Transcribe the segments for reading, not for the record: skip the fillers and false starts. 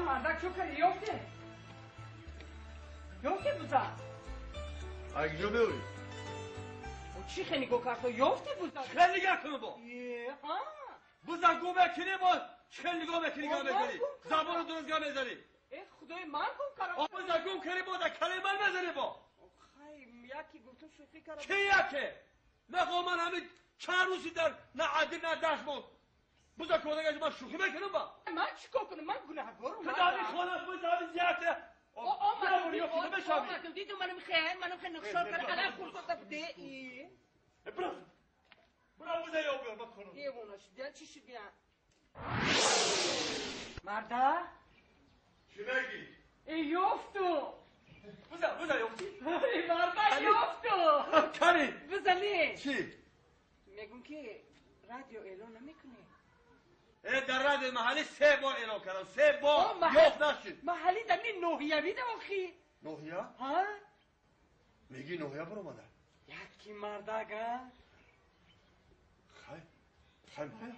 Мардак чо кардӣ? Ёфте? Ёфте буза? Ай куҷо меоӣ? Чӣ хе нигоҳ кард? Ёфте буза? Чӣ хел нигоҳ кунам бо? Буза гум мекунӣ бо? Чӣ хел нигоҳ мекунӣ, гап мезанӣ? Забону дуруст гап мезанӣ? Э, худои ман гум кардам. Буза гум кардӣ бо, дар калаи ман мезанӣ бо? Хай, яке гуфтум шӯхӣ кардам. Ки яке? Мехоҳам ман ҳамин чанд рӯзи дар на адил на дашт монд. Буза кодагаш ман шӯхӣ мекунам ба? Ман чӣ кор кунам? Ман гунаҳкорам. Ту дар ин хона буза ҳамин зиёте. Омадам, дидум манам хел, манам хел нақшор кард, алаф хӯрд де. Бирав. Бирав буза ёб биёр, ман корам. Девона шудия, чӣ шудия? Марда? Чӣ мегӣ? Э, ёфту. Буза, буза ёфтӣ? Э, марда ёфту. Кани? Буза не. Чӣ? Мегум ки радио эълон намекунӣ? Э, дар радиои маҳаллӣ се бор эълон кардам, се бор ёфт нашуд. Маҳаллӣ дар ни ноҳиявӣ да охи. Ноҳия? Ҳа? Мегӣ ноҳия баромада? Яки мардак, а? Хай, хай, майлаш.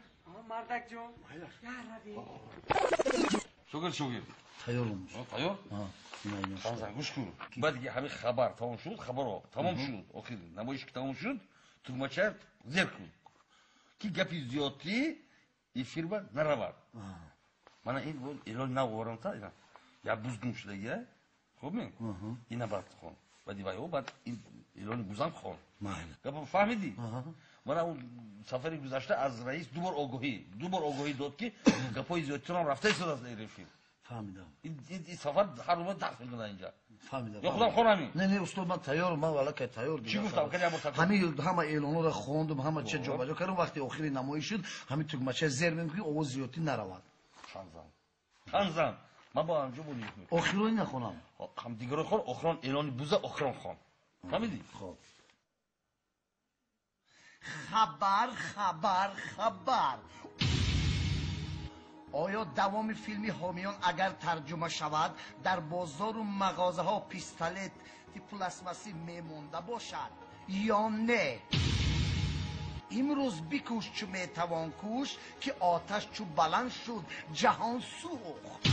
Мардак ҷон. Майлаш. Я рави. Шогирд, шогирд. Тайёрам. Тайёр? Ҳа. Гӯш кун. Баъд ки ҳамин хабар тамом шуд, хабарро тамом шуд, охир намоиш ки тамом шуд, тугмача зер кун. Ки гапи зиёдтӣ эфирба наравад. Мана ин эълон нав овардам, ина. Я буз гум шудагия. Хуб ми? Ина баъд хон. Баъди вай баъд ин эълони бузам хон. Гапа фаҳмидӣ? Мана он сафари гузашта аз раис ду бор огоҳӣ дод ки гапҳои зиёдтирам рафта истодааст дар эфир. Фаҳмидам. Ин сафар ҳар рӯз дарс мекунад инҷа. Фаҳмидам. Ё худам хонам ин? Не, не, устод, ман тайёрам, ман валлакай тайёр. Чӣ гуфтам? Кани як бор такрор. Ҳамин ҳама эълонҳоро хондум, ҳама чиз ҷобаҷо кардам, вақти охири намоиш шуд, ҳамин тугмача зер мекунӣ, ки овоз зиёдтӣ наравад. Ханзам. Ханзам. Ман бо анҷо бо нигоҳ мекунам. Охирони нахонам. Ҳам дигаро хон, охирон эълони буза охирон хон. Фаҳмидӣ? Хоб. Хабар, хабар, хабар. Оё давоми филми ҳомиён агар тарҷума шавад, дар бозору мағозаҳо пистолети пластмассӣ мемонда бошад ё не? Имрӯз бикӯш чу метавон кӯш, ки оташ чу баланд шуд, ҷаҳон сӯхт.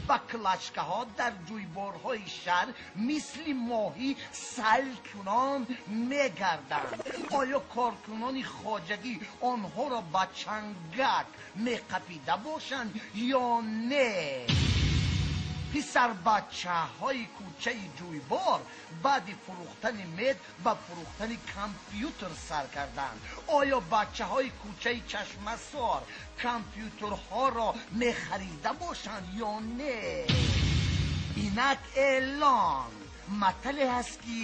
Ба клачкаҳо дар ҷӯйборҳои шаҳр мисли моҳӣ сайлкунон мегарданд. Оё коркунони хоҷагӣ онҳоро ба чангак меқапида бошанд ё не? Писарбачаҳои кӯчаи ҷӯйбор баъди фурӯхтани мед ба фурӯхтани компютер сар карданд. Оё бачаҳои кӯчаи Чашмасор компютерҳоро мехарида бошанд ё не? Инак эълон. Матале ҳаст ки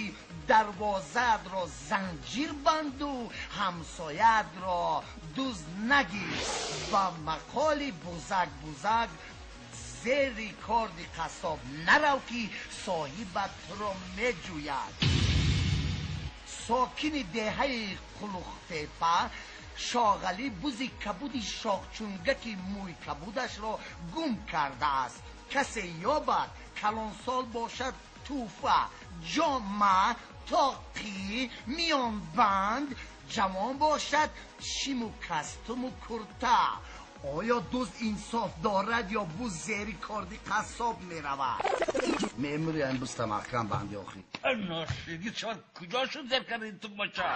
дарвозаатро занҷир банду ҳамсояатро дузд нагир. Ба мақоли бузак бузак зери корди қассоб нарав, ки соҳибат туро меҷӯяд. Сокини деҳаи Қулуқтепа Шоғалӣ бузи кабуди шоҳчунгаки мӯй кабудашро гум кардааст. Касе ёбад, калонсол бошад, тӯҳфа, ҷома, тоқӣ, миёнбанд, ҷавон бошад, шиму кастуму курта. Оё дузд инсоф дорад ё буз зери корди қассоб меравад? Мемури ин буз тамаҳкам банди охир. Ношиди чор куҷо шуд зер карди тугмача?